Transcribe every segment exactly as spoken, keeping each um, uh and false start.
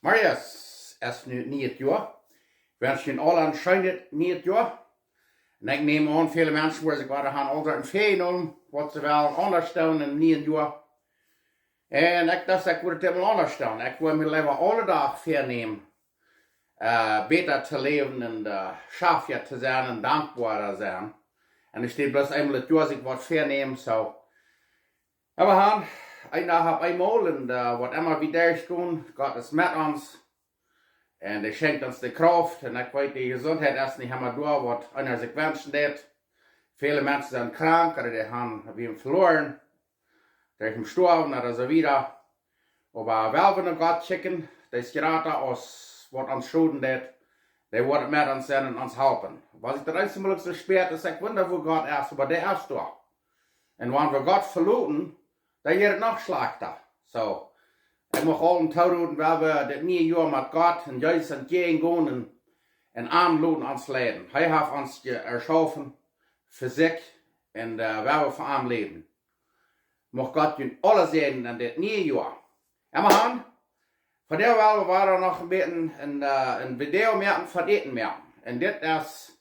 Marius, es nu nieet Joa. Ekj wensch junt aula een scheenet nieet Joa. Un ekj näm aun, väle Menschen woaren sikj wada han aul daut väanämen, waut see wellen aundasch doonen em nieen Joa. Un ekj docht, ekj wudd daut mol aundasch doonen. Ekj wudd mie leewa aule Dach väanämen, äh, bäta to läwen un, äh, schaftja to sennen un dankboara sennen. Un ekj deed bloos eemol daut Joa sikj waut väanämen, soo. Oba han, een Dach opp eemol un, äh, waut emma wie derchgonen, Gott es met ons. Un hee schenkjt ons de Krauft. Un ekj weet, de Jesuntheit es nich emma doa, waut eena sikj wenschen deed. Väle Menschen sent krank, ooda dee han wäm veloaren, derch stoawen ooda soo wieda. Oba wan wie no Gott kjikjen, dee es jrata aus waut ons schoden deed. Dee woat met ons sennen un ons halpen. Waut ekj daut eensje Mol soo späa, es, ekj wunda, wua Gott es, oba dee es doa. Un wan wie Gott veloten, dan jeit et noch schlajchta. Soo, ekj mucht aule tooroden, wan wie dit niee Joa met Gott un Jesus entjäajen gonen un, un am loten ons leiden. Hee haft ons je-, erschaufen fa sikj un, äh, wan wie fa am läwen. Mucht Gott junt aula säajnen en dit niee Joa. Emma han, vondoag well wie wada noch een bät een, äh, een Video moaken von Äten moaken. Un dit es,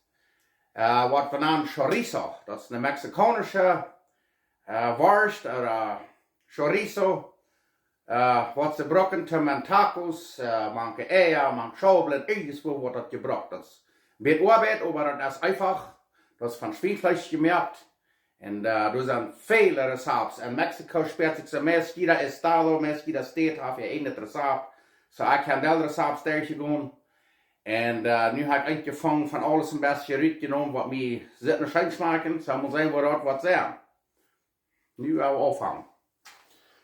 äh, waut wie nanen chorizo. Daut es eene mexikaunsche, äh, Worscht ooda chorizo, äh, waut see brucken toom en tacos, äh, mank Eia, mank Schaublen, irjentwua woat daut jebrukt. Daut es een bät Oabeit, oba daut es eefach. Daut es von Schwienfleesch jemoakt. Un, äh, doa sent väle Rezepts. En Mexiko späat sikj soo, meist jieda estado, meist jieda State haft äa eejnet Rezept. Soo, ekj hab aul Rezepts derchjegonen. Un, äh, nu hab ekj eent jefungen, von aules een bät rutjenomen, waut mie sitt un scheen schmakjen. Soo, mott seenen, woo daut woat sennen. Nu woa wie aunfangen.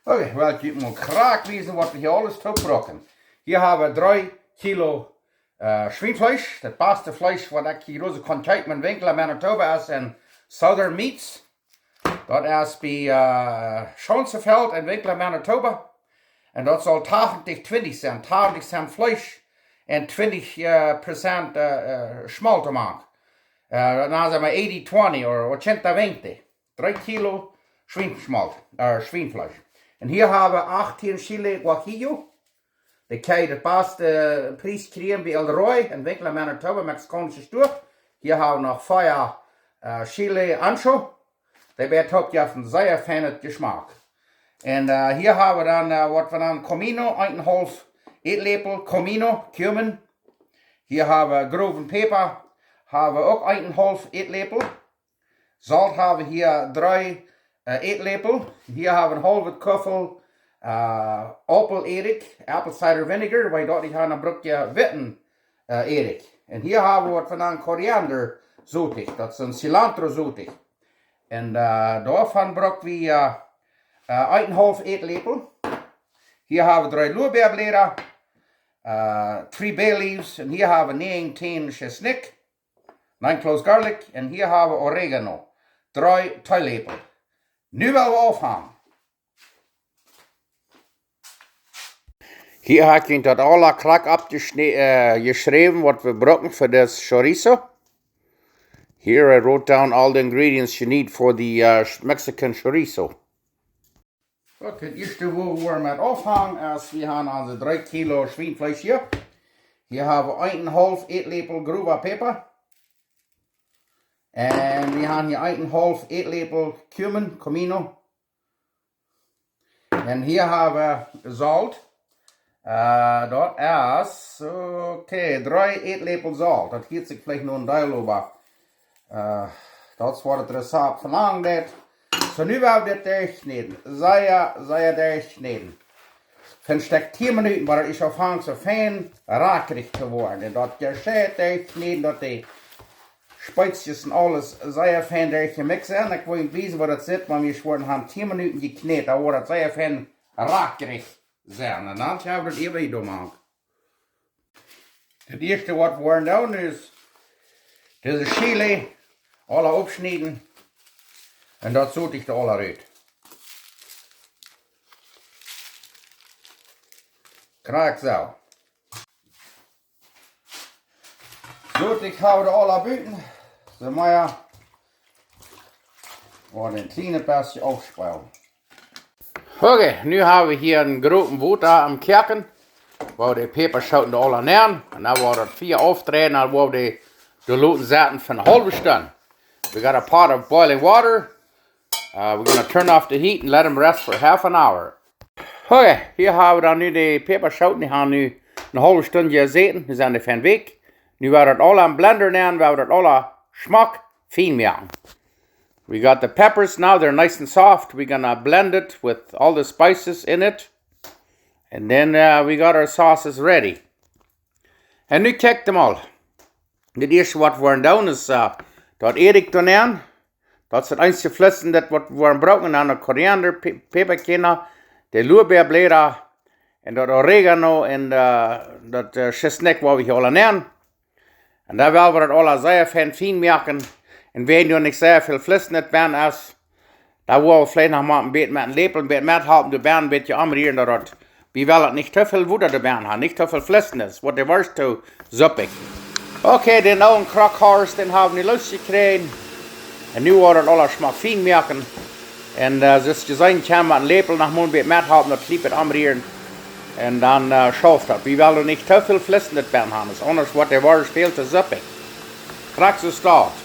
Okay, well, ekj mott mol krakjt wiesen, waut wie hia aules toop brucken. Hia hab wie dree Kilo, äh, Schwienfleesch. Daut baste Fleesch, waut ekj hia rose kunn kjeepen em Winkler, Manitoba, es en Southern Meats. Daut es bie, äh, Schaunzenfeld en Winkler, Manitoba. Un daut saul tachentich twintich sennen. Tachentich Cent Fleesch un twintich, äh, Prozent, äh, äh, Schmolt mank. Äh, dan saj wie eighty twenty ooda ochenta veinte. Dree Kilo Schwienschmolt, äh, Schwienfleesch. Un hia hab wie achtieen Chile Guajillo. Dee kjenn jie daut baste Pries kjrieen bie El Roy en Winkler, Manitoba, mexikaunsche Stua. Hia hab wie noch vea, äh, Chile Ancho. Dee woat opp jeef een sea feinet Jeschmak. Un, äh, hia hab wie dan, äh, waut wie nanen Comino, eenenhaulf Ätläpel Comino, cumin. Hia hab wie growen Päpa, hab wie uk eenenhaulf Ätläpel. Solt hab wie hia dree, äh, Ätläpel. Hia hab wie een haulwet Kuffel, äh, Aupeledick, apple cider vinegar, wiels daut ekj hab, dan bruck ekj witten, äh, Edick. Un hia hab wie waut wie nanen Koriander Sotich, daut es een Cilantro Sotich. Un, äh, doavon bruck wie, äh, äh, eenenhaulf Ätläpel. Hia hab wie dree Lorbeerbläda, äh, three bay leaves. Un hia hab wie näajen Tänen Tschesnikj, nine cloves garlic, un hia hab wie Oregano, dree Teeläpel. Nu well wie aunfangen. Hia hab ekj daut aula krakjt oppjeschrie-, äh, jeschräwen, waut wie brucken fa daut Chorizo. Here I wrote down all the ingredients you need for the, uh, ch-, Mexican chorizo. Okay, daut ieeschte, wua wie met aunfangen, es, wie haben onse dree Kilo Schwienfleesch hia. Hia hab wie eenenhaulf Ätläpel growa Päpa. Un wie haben hia eenenhaulf Ätläpel cumin, comino. Un hia hab wie Solt. Äh, daut es, okay, dree Ätläpel Solt. Daut hieet sikj veleicht noch een Deel, oba, äh, daut es waut daut Rezept velangt. Soo, nu woa wie dit derchkjnäden. Sea, sea derchkjnäden. Fa een Stekj tieen Minuten, oba daut es aul aunfangen soo fein rakjrich to woaren. Un daut jeschicht derchkjnäden, daut de Speezjes un aules sea fein derchjemixt sent. Ekj well junt wiesen, woo daut sitt, wan wie daut haben tieen Minuten jekjnät. Dan woat daut sea fein rakjrich sennen. Un dan haben wie daut hia wada mank. Daut ieeschte, waut wie woaren doonen, es dise Chile aula oppschnieden un daut Sotich doa aula rut. Krakjt soo. Sotich hab wie aula buten. Soo, mau ja. Un een kjlienet bät aufspolen. Okay, nu hab wie hia een grooten Wota aum Koaken, wua wie de Päpaschooten aula nenn. Un dan woa wie daut Fia aufdreien, dan woa wie dee doa loten sitten fa eene haulwe Stund. We got a pot of boiling water. Uh, we're gonna turn off the heat and let 'em rest for half an hour. Okay, hia hab wie dan nu de Päpaschooten, dee haben nu eene haulwe Stund jesäten, nu sent dee fein weekj. Nu woa wie daut aula em Blender nenn, woa wie daut aula schmock fien moaken. We got the peppers now, they're nice and soft. We're gonna blend it with all the spices in it. And then uh, we got our sauces ready. Un nu kjikjt mol. Daut ieeschte waut wie woaren doonen es uh, daut Ädikj doa nenn. Daut es daut eensje Flissende waut wie woaren brucken. Un dan de Koriander, Pe- Päpakwakjnen, de Luabäabläda un daut Oregano un uh, daut uh, Schisnikj woa wie hia aula nenn. Un dan woa wie daut aula sea fein fien moaken. Un wan doa nich sea väl Flissende benn es, dan woa wie veleicht noch mol een bät met een Läpel, een bät methalpen, doa benn een bät omrieren, daut daut, wie wellen daut nich too väl Wota doa benn haben, nich too väl Flissende, waut de Worscht too suppich. Okay, dän oolen Krockhorst, dän hab wie nu loosjekjräajen. Un nu woa wie daut aula schmock fien moaken. Un uh, soo aus jie seenen kjennen, met een Läpel noch mol een bät methalpen, daut kjliene bät omrieren. Un dan uh, schauft daut. Wie wellen nich too väl Flissende benn haben, es aundasch woat de Worscht väl too suppich. Krakjt soo steit.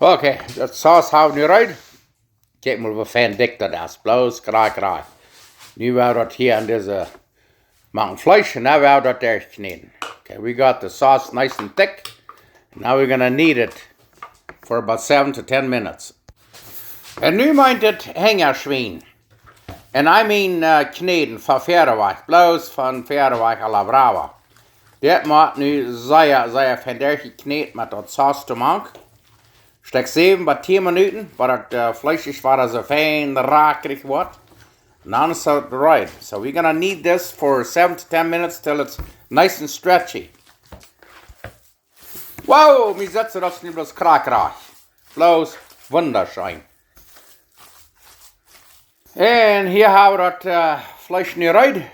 Okay, daut Sauce hab wie nu reed. Kjikj mol woo fein dikj daut es. Bloos krakjt, krakjt. Nu woa wie daut hia aun dise, moaken Fleesch un dan woa wie daut derchkjnäden. Okay, we got the sauce nice and thick. Now we're gonna knead it for about seven to ten minutes. Un nu meent et Henjaschwien. And I mean uh, kjnäden von wiet wajch, bloos von wiet wajch a la brava. Dit mott nu sea, sea fein derchjekjnät met daut Sauce doamank. Stekj säwen bat tieen Minuten, bat daut uh, Fleesch es wada soo fein rakrich woat. Un dan es et reed. So we're gonna knead this for seven to ten minutes till it's nice and stretchy. Wow, mie sitt daut nu bloos krakjt rajcht. Bloos wundascheen. Un hia hab wie daut uh, Fleesch nu reed.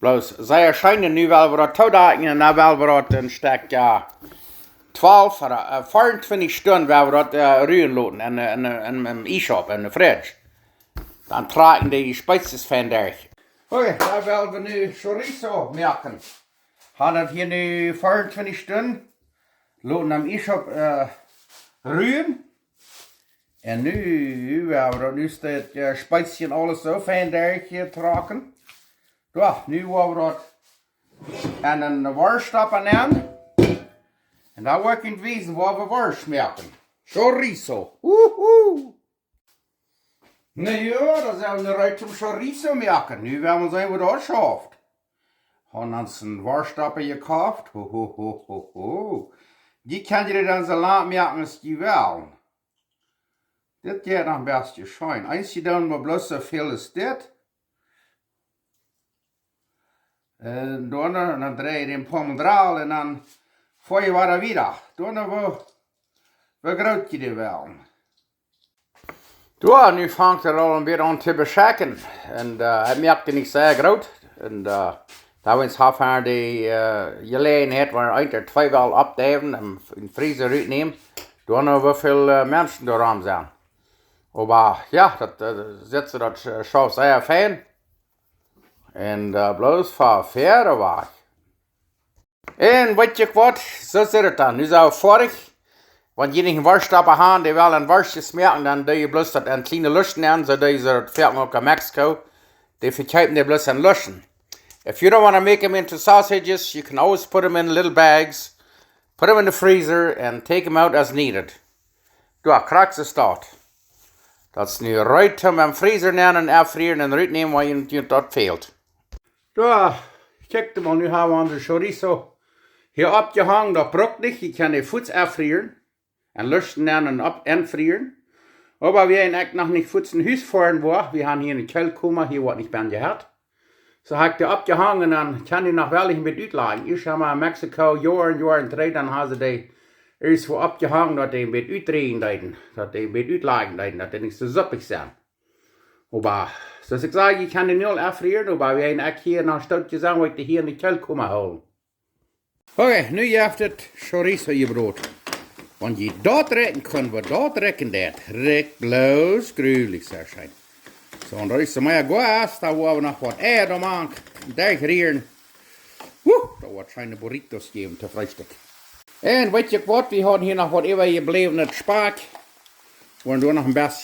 Bloos sea scheen, un nu woa wie daut toodakjen un dan woa wie daut een Stekj uh, twalf ooda uh, veeauntwintich Stund woa wie daut uh, ruen loten en, en, en, en Iesschaup, en de Fridge. Dan trakjen de Spezies fein derch. Okay, dan woa wie nu Chorizo moaken. Haben daut hia nu veeauntwintich Stund loten em Iesschaup uh, ruen. Un nu, woa wie daut nu, steit uh, Spezies aules soo fein derchjetrocken. Jo, nu woa wie daut en een Worschtstoppa nenn. Un dan woa ekj junt wiesen woo wie Worscht moaken. Chorizo. Wuhu. Na jo, daut es een Rät toom Chorizo moaken. Nu woa wie seenen woo daut schauft. Haben ons een Worschtstoppa jekoft. Ho, ho, ho, ho, ho. Dee kaun jie dan soo lang moaken aus jie wellen. Dit jeit noch een bät scheen. Eent jie doonen mau bloos soo väl aus dit. Un dan, dan dreih jie dän Pommes drei un dan foa jie wada wieda. Dan woo, woo groot jie dee wellen. Jo, nu fangt et aul een bät aun to beschekjen. Un uh, et moakt nich sea groot. Un uh, doawäajen hab wie de uh, Jeläajenheit, wua eent ooda twee well oppdeiwen un em Freezer rutnämen. Dan woo väl uh, Menschen doa rom sent. Oba jo, daut uh, sitt soo, daut uh, schauft sea fein. Un uh, bloos fa wiet wajch. Un weet jie waut? Soo sitt et dan. Nu sent wie foadich. Wan jie nich een Worschtstoppa haben, dee wellen Worschtjes moaken, dan doo jie bloos daut en kjliene Lüschen aun, soo doo jie daut foaken uk en Mexiko. Dee vekjeepen dee bloos en Lüschen. If you don't want to make them into sausages, you can always put them in little bags, put them in the freezer, and take them out as needed. Jo, krakjt soo steit. Daut es nu rut, om em Freezer nenn un auffrieren un rutnämen, wan junt daut fält. Jo, kjikj mol, nu hab wie onse Chorizo hia oppjehongen. Daut brukt nich, jie kjennen dee fuaz auffrieren. En Lüschen nenn un opp enfrieren. Oba wie haben uk noch nich fuaz no Hus foaren, wua wie haben hia eene Kjeelkoma, hia woat nich benn jeheet. Soo hab ekj dee oppjehongen un dan kaun ekj noch weinich met utlajen. Ieescht haben wie en Mexiko, Joaren, Joaren trigj, dan haben see dee ieescht wua oppjehongen, daut dee een bät utdrieejen deeden, daut dee een bät utlajen deeden, daut dee nich soo suppich sent. Oba, soo aus ekj saj, jie kjennen dee nu aul auffrieren, oba wie haben uk hia noch een Stootje sajen, waut ekj dee hia en de Kjeelkoma hoolen. Okay, nu jeft et Chorizo jebrot. Wan jie daut rikjen kunnen, waut daut rikjen deit, rikjt bloos jrulich, saj ekj. Soo, un daut es de mea Gas, dan woa wie noch waut Eia doa mank. Derchrieren. Wuh, daut woat scheene Burritos jäwen to Freestikj. Un weet jie waut, wie hauden hia noch waut äwajebläwnet Spakj. Woaren doa noch een bät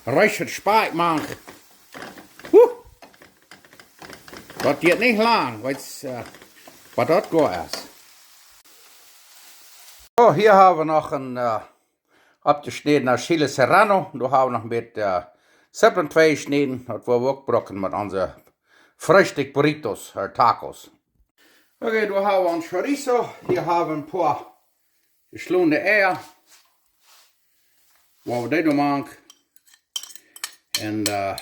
reeschet Spakj mank. Huh. Daut diat nich lang, weetst, äh, waut daut goa es. Soo, hia hab wie noch een, äh, oppjeschnädna Chile Serrano. Doa hab wie noch een bät, äh, Sipplen twei jeschnäden. Daut woa wie uk brucken met onse Freestikj Burritos, äh, Tacos. Okay, doa hab wie ons Chorizo. Hia hab wie een poa jeschlonne Eia. Woa wie dee doa mank. Un, äh,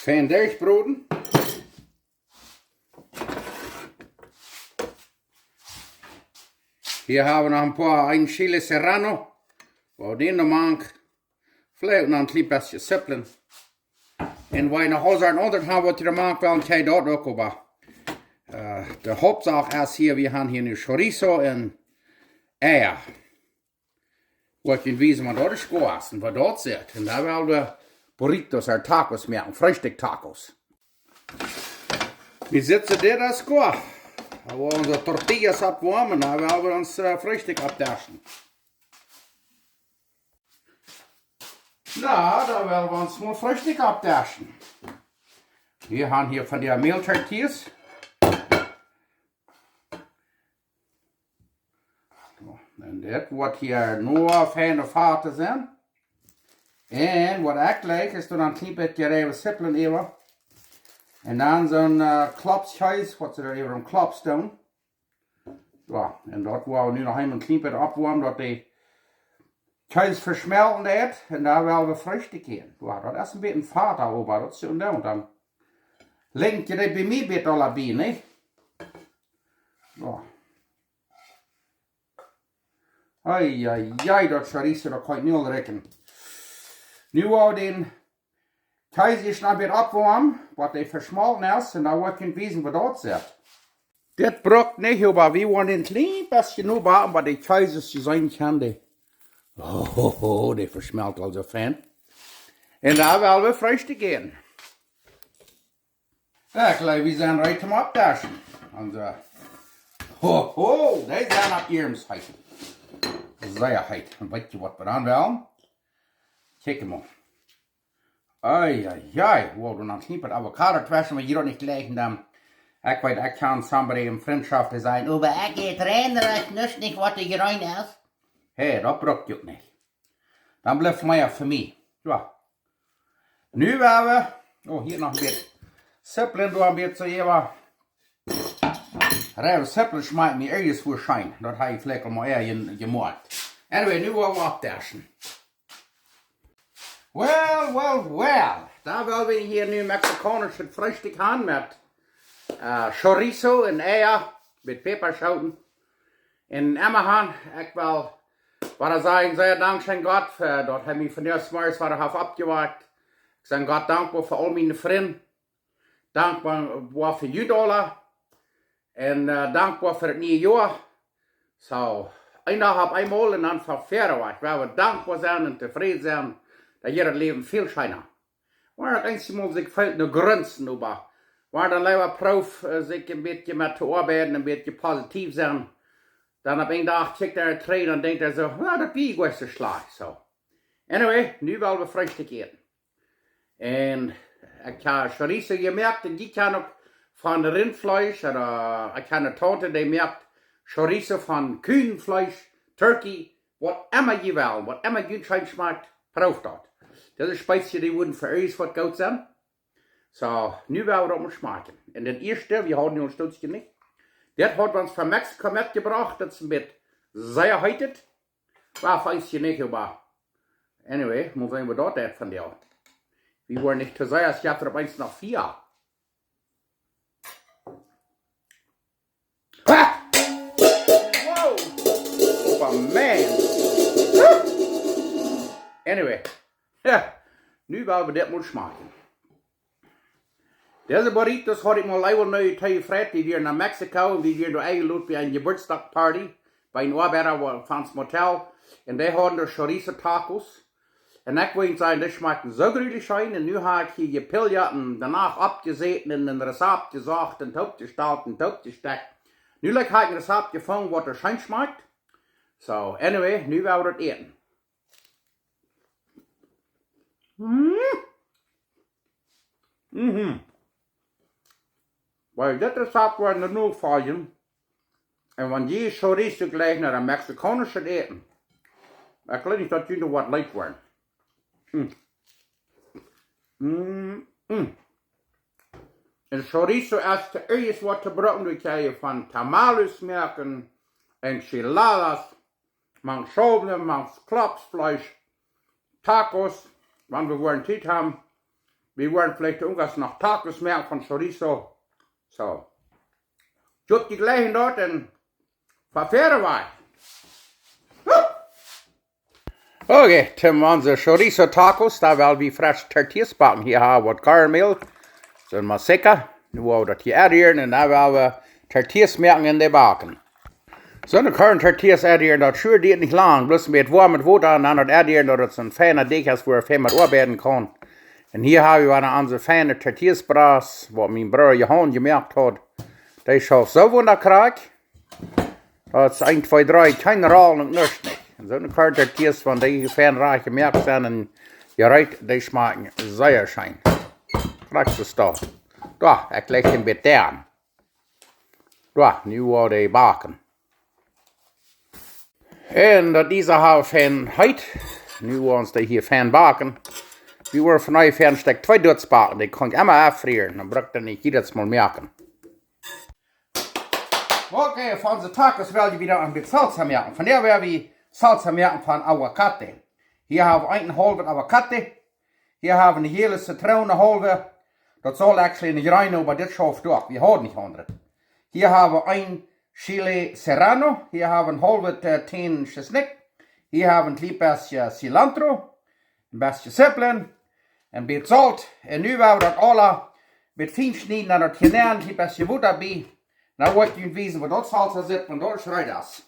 fein derchbroden. Hia hab wie noch een poa, een Chile Serrano. Woa wie dän doa mank. Veleicht noch een kjlien bät Sipplen. Un wan jie noch aul soone aundre haben, waut jie doa mank wellen, kjenn jie daut uk, oba, äh, de Hauptsach es hia, wie haben hia nu Chorizo un Eia. Woa ekj junt wiesen, waut daut es goa es un waut daut sitt. Un dan well wie Burritos ooda Tacos moaken, Freestikj Tacos. Wie sitzen dit es goa. Dan woa wie onse Tortillas oppwoamen, dan well wie ons, äh, Freestikj oppdeschen. Na, dan well wie ons mol Freestikj oppdeschen. Wie haben hia von dee Mehltortillas. Un dit woat hia nu feine Fat sennen. Un waut ekj jlikj es, doa een kjlien bät jereewne Sipplen äwa. Un dan soon, äh, Klops Kjees, waut see doa äwa een Klops doonen. Jo, un daut woa wie nu noch eemol een kjlien bät oppwoamen, daut de Kjees veschmelten deit. Un dan well wie Freestikj äten. Jo, daut es een bät Fat, oba daut es soo un dan. Dan lenjt jie dee bie mie bät aul bie, nich? Jo. Ai, ai, ai, daut Chorizo, daut kaun ekj nu aul rikjen. Nu woa wie dän Kjees noch een bät oppwoamen, waut dee veschmolten es, un dan woa ekj junt wiesen, waut daut sitt. Dit brukt nich, oba wie woaren een kjlien bät nu woamen, waut de Kjees es, jie seenen kjennen, dee. Oh, ho, ho, dee veschmelt aul soo fein. Un dan well wie Freestikj äten. Jo, ekj jleew, wie sent reed toom oppdeschen. Un, äh, ho, ho, dee sent opp iernst heet. Sea heet. Un weet jie, waut wie dan wellen? Kjikj mol. Ai, ai, ai. Wow, dan een kjlien bät Avocado tweschen, oba jie daut nich jlikjen, dan. Ekj weet, ekj kjan somebody en Frintschoft, dee säd: "Oba ekj ät rein, rein, nuscht nich, waut doa jrein es." Hey, daut brukt jie uk nich. Dan blift mea fa mie. Jo. Nu woa wie, oh, hia noch een bät Sipplen, doa een bät soo äwa. Reewe Sipplen schmakjt mie ieescht woo scheen. Daut hab ekj veleicht aul mol ea je-, jemoakt. Anyway, nu woa wie oppdeschen. Well, well, well. Dan well wie hia nu mexikaunischet Freestikj haben met, äh, Chorizo un Eia met Päpaschooten. Un emmahan, ekj well wada sajen, sea dankscheen Gott, fa daut hee mie vondoag zemorjes wada haft oppjewakjt. Ekj sie Gott dankboa fa aul miene Frind. Dankboa fa junt aula. Un, äh, dankboa fa daut niee Joa. Soo, een Dach opp eemol un dan von wieda wajch. Wie woaren dankboa sennen un tofräd sennen, dan woat daut Läwen väl scheena. Wan daut eensjemol sikj feelt no grunzen, oba wan dan leewa prooft, äh, sikj een bät met to oabeiden, een bät positiev sennen, dan opp een Dach kjikjt hee trigj un denkjt hee soo: "Na, daut wia goanich soo schlajcht." Soo. Anyway, nu well wie Freestikj äten. Un ekj hab Chorizo jemoakt un jie kjennen uk von Rintfleesch, ooda ekj hab eene Taunte, dee moakt Chorizo von Kjeenfleesch, Turkey, waut emma jie wellen, waut emma junt scheen schmakjt, prooft daut. Dise Spezien, dee wudden fa ieescht waut goot sennen. Soo, nu woa wie daut mol schmakjen. Un daut ieeschte, wie haben nu een Stootje nich. Dit haud ons von Mexiko metjebrocht, daut es een bät sea heet. Woa, fein es nich, oba anyway, mol seenen, waut daut deit vondoag. Wie woaren nich to sea, es jeft opp eemol noch vea. Ha! Wow! Oba man! Anyway, jo, nu woa wie dit mol schmakjen. Dise burritos haud ekj mie eenmol nu too jefreit. Wie wieren en Mexiko un wie wieren doa enjelot bie eene Jeburtsdachparty bie een Oabeida von daut Motel. Un dee hauden doa chorizo tacos. Un ekj well sajen, dee schmakjten soo jreslich scheen. Un nu hab ekj hia jepiljat un doano oppjesäten un een Rezapt jesocht un toopjestalt un toopjestekjt. Nu, like, hab ekj een Rezapt jefungen, waut doa scheen schmakjt. So, anyway, nu woa wie daut äten. Mm. Mhm. Wiels dit Rezapt woaren wie nu foljen. Un wan jie chorizo jlikjen, dan mexikaunische äten. Ekj jleew nich, daut jie noch waut leet woaren. Mm. Mm, mm. Un chorizo es de ieeschte waut to brucken, dee kjenn jie von tamales moaken, enchiladas, mank Schaublen, mank Klopsfleesch, tacos, wan wie woaren Tiet haben. Wie woaren veleicht irjentwaut noch tacos moaken von chorizo. So. Jie jlikjen daut un vefieren wie. Okay, toom onse chorizo tacos, doa well wie fresch Tortillas backen. Hia hab wie waut Kornmäl, soo mau secha. Nu woa wie daut hia adderen un dan woa wie Tortillas moaken un dee backen. Soone Korn-Tortillas adderen, daut schuat nich lang, bloos met woamet Wota un dan daut adderen, daut et soon feina Deajch es, wua wie fein met oabeiden kjennen. Un hia hab wie dan onse feine Tortillas-Bras, waut mien Brooda Johan jemoakt haud. Dee schauft soo wundascheen. Daut es eent, twee, dree, kjeen Rollen un nuscht nich. Un soone Korn-Tortillas, wan dee fein rajcht jemoakt sent un jereet, dee schmakjen sea scheen. Krakjt soo. Doa, ekj leg een bät aun. Doa, nu woa wie dee backen. Un daut es aul fein heet. Nu woa wie dee hia fein backen. Wie woaren von hia fein Stekj twee Dutz backen. Dee kaun ekj emma auffrieren. Dan bruck ekj dee nich jiedet Mol moaken. Okay, von de Tacos well wie dan een bät Salsa moaken. Vondoag woa wie Salsa moaken von Aguacate. Hia hab wie een haulwet Aguacate. Hia hab wie eene hiele Zitroon, eene haulwe. Daut saul actually eene jreene, oba dit schauft uk. Wie haben nich aundre. Hia hab wie een Chile Serrano. Hia hab wie een haulwet, äh, Tän Schisnik. Hia hab wie een kjlien bät Cilantro. Een bät Sipplen. Een bät Solt. Un nu woa wie daut aules met fien schnieden un daut hia nenn, een kjlien bät Wota bie. Nu woa ekj junt wiesen, woo daut Salsa sitt, wan daut schreit es.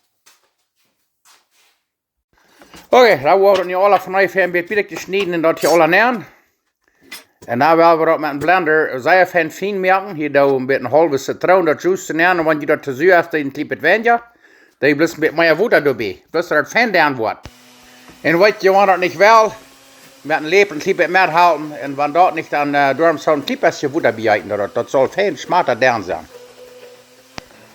Okay, dan woa wie daut nu aules von hia fein een bät bie schnieden un daut hia aules nenn. Un dan woa wie daut met een Blender sea fein fien moaken. Hia doo wie een bät eene haulwe Zitroon, daut Juice nenn. Un wan jie daut too sua es, dan een kjlien bät weinja. Dan bloos een bät mea Wota doabie. Bloos daut et fein dan woat. Un weet jie, wan daut nich well, met een Läpel een kjlien bät mea hoolen. Un wan daut nich, dan, äh, doarom saul een kjlien bät Wota bie jeeten, daut, daut saul fein schmata dan sennen.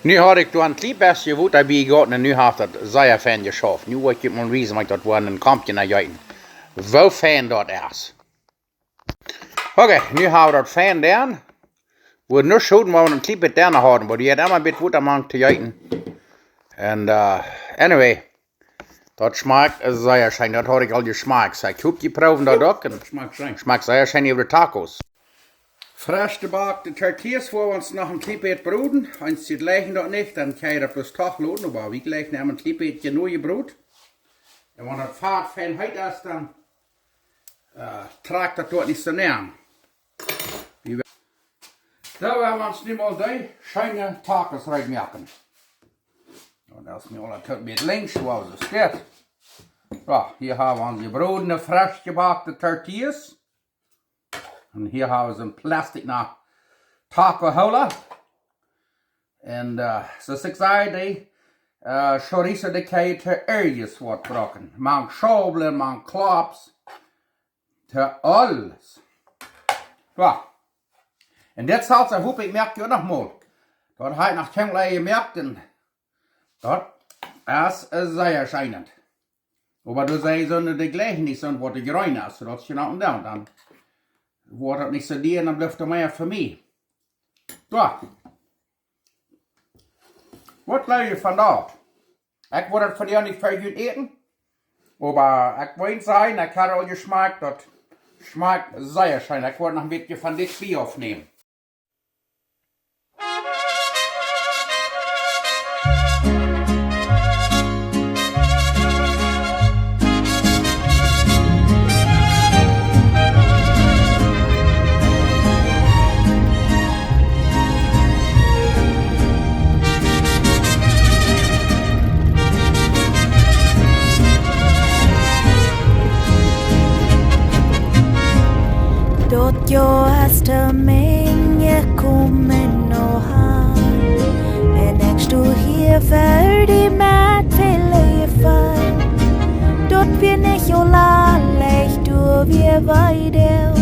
Nu haud ekj doa een kjlien bät Wota bie jegoten un nu haft daut sea fein jeschauft. Nu woa ekj junt mol wiesen, wan ekj daut woa en een Komkje nenn jeeten. Woo fein daut es. Okay, nu hab wie daut fein dan. Wudd nuscht schooden, wan wie een kjlien bät dan haben, oba dee haft emma een bät Wota mank to jeeten. Un, äh, anyway, daut schmakjt sea scheen, daut haud ekj aul jeschmakjt. So, ekj hop, jie proowen daut uk. Un schmakjt scheen. Schmakjt sea scheen äwa de Tacos. Fresch jebackte Tortillas woa wie ons noch een kjlien bät broden. Wan jie jlikjen daut nich, dan kjenn jie daut bloos toch loten, oba wie jlikjen emma een kjlien bät jenuach jebroden. Un wan daut Fat fein heet es, dan, äh, trakjt daut doa nich soo nenn. Wie we-, dan woa wie ons nu mol dee scheene Tacos reed moaken. Un daut es nu aul een bät lenja, soo aus et steit. Jo, hia hab wie onse jebrodne, fresch jebackte Tortillas. Un hia hab wie soon Plastik Taco Holder. Un, äh, soo aus ekj säd, dee, äh, chorizo, dee kjenn jie to irjentwaut brucken. Mank Schaublen, mank Klops, to aules. Jo. Un dit Salsa hop ekj moak ekj noch mol. Daut hab ekj noch kjeenmol jemoakt un daut es, äh, sea scheen. Oba doa sent soone, dee jlikjen nich soont waut jreen es, soo daut es knapp un dan, dan woat daut nich soo dia, dan blift doa mea fa mie. Jo. Waut jleew jie von daut? Ekj wudd daut vondoag nich fa junt äten, oba ekj well sajen, ekj hab aul jeschmakjt, daut schmakjt sea scheen. Ekj woa noch een bät von dit bie aufnämen. Jo, hast du mie jekomen, o Herr, un ekj sto hia ver die met väl Leew. Daut wia nich aula leicht, doa wia wee doa,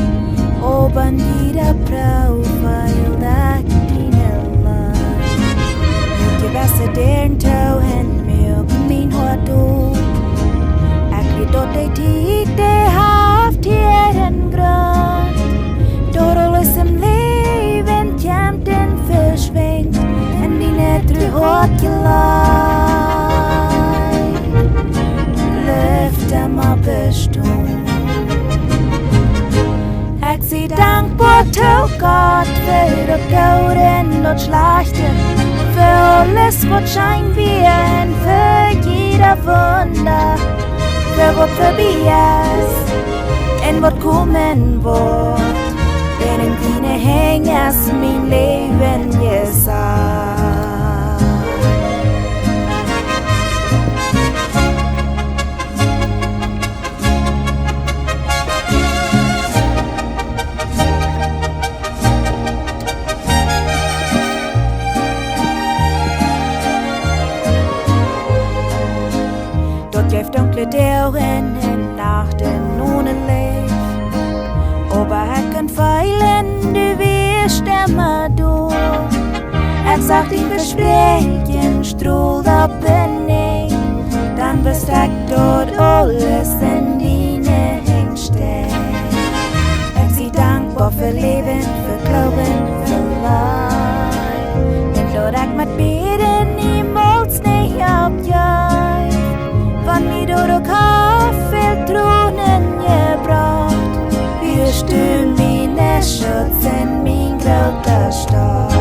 oba en jieda Proow feeld ekj diene Leew. Jewesse Däaren too un moak mien Hoat op. Ekj weet daut de Tiet, dee haft hieren Grunt. Daut aules em Läwen kjemt un veschwinjt, un diene Tru haft jeleet, blift emma bestonen. Ekj sie dankboa to Gott fa daut Goode un daut Schlajchte, fa aules waut scheen wia un fa jieda Wunda, fa waut vebie es un waut komen woat. Dan en diene Henj es mien Läwen jesat. Daut jeef dunkle Doag un Nachten onen Licht, oba ekj kunn feelen, du wiescht emma doa. Ekj sach dien Vespräakjen strolen opp un nich, dan wist ekj daut aules en diene Henj steit. Ekj sie dankboa fa Läwen, fa Gloowen, fa Leew, un daut ekj met Bäden niemols nich oppjeef. Wan mie daut uk haft väl Tronen jebrocht, wiescht du miene Schutz un mien groota Stolt.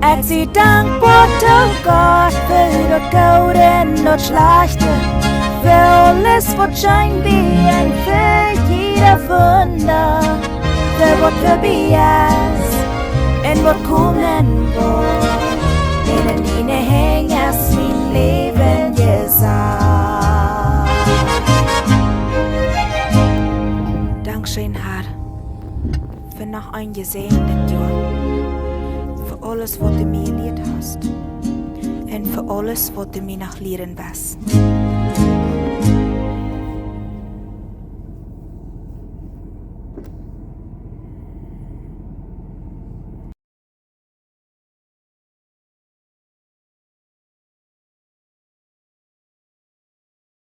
Ekj sie dankboa to Gott fa daut Goode un daut Schlajchte, fa aules waut scheen wia un fa jieda Wunda, fa waut vebie es un waut komen woat. Dan en diene Henj es mien Läwen jesat. Dankscheen, Herr, fa noch een jesäajendet Joa, fa aules waut du mie jelieet hast un fa aules waut du mie noch lieren woascht.